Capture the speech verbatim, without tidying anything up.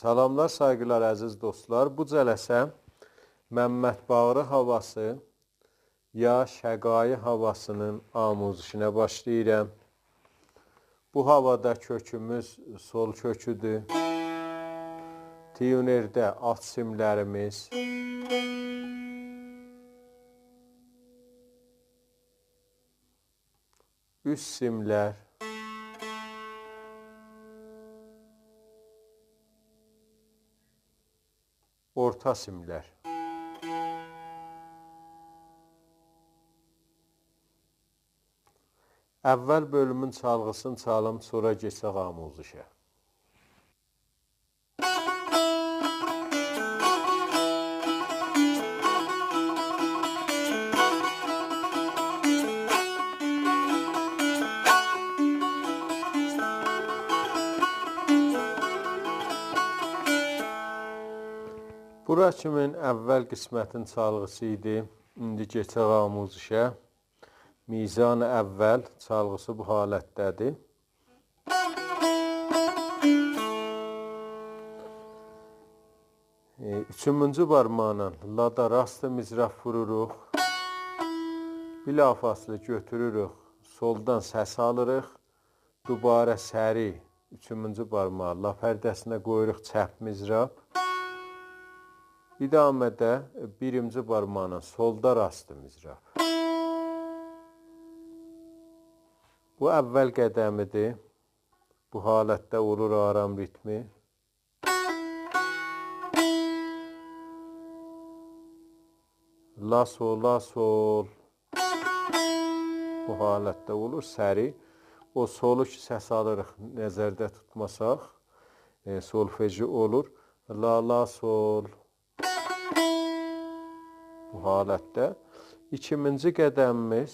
سلاملار، سایغیلار، عزیز دوستلار. بو جلسه ممد باقری هاواسی یا شقایی هاواسی‌نین آموزشینه باشلاییرام. بو هاوادا کؤکوموز سل کؤکودور. تیونرده آلت سیملریمیز، اوست سیملر، اورتا سیملر. اول بؤلومون چالغیسینی چالیم، سونرا کئچک آموزشه. بورا کیمین اول قسمتین چالغیسی ایدی. ایندی کئچک آموزشه. میزان اول چالغیسی بو حالتده‌دیر. ائ، اوچونجو بارماغینان لادا راست مضراب ووروروق. بلافاصله گؤتوروروک، سلدان سس آلیریق. دوباره سریع اوچونجو بارماغی لا پرده‌سینه قویوروق، چپ مضراب. ادامه‌ده بیرینجی بارماغینان سلدا راست مضراب. بو اول قدمی‌دیر. بو حالتده اولور آرام ریتمی. لا، سل، لا، سل. بو حالتده اولور، سریع. او سلو کی سس آلیریق، نظرده توتماساق، ائ، سلفژی اولور. لا، لا، سل. بو حالتده. ایکینجی قدمیمیز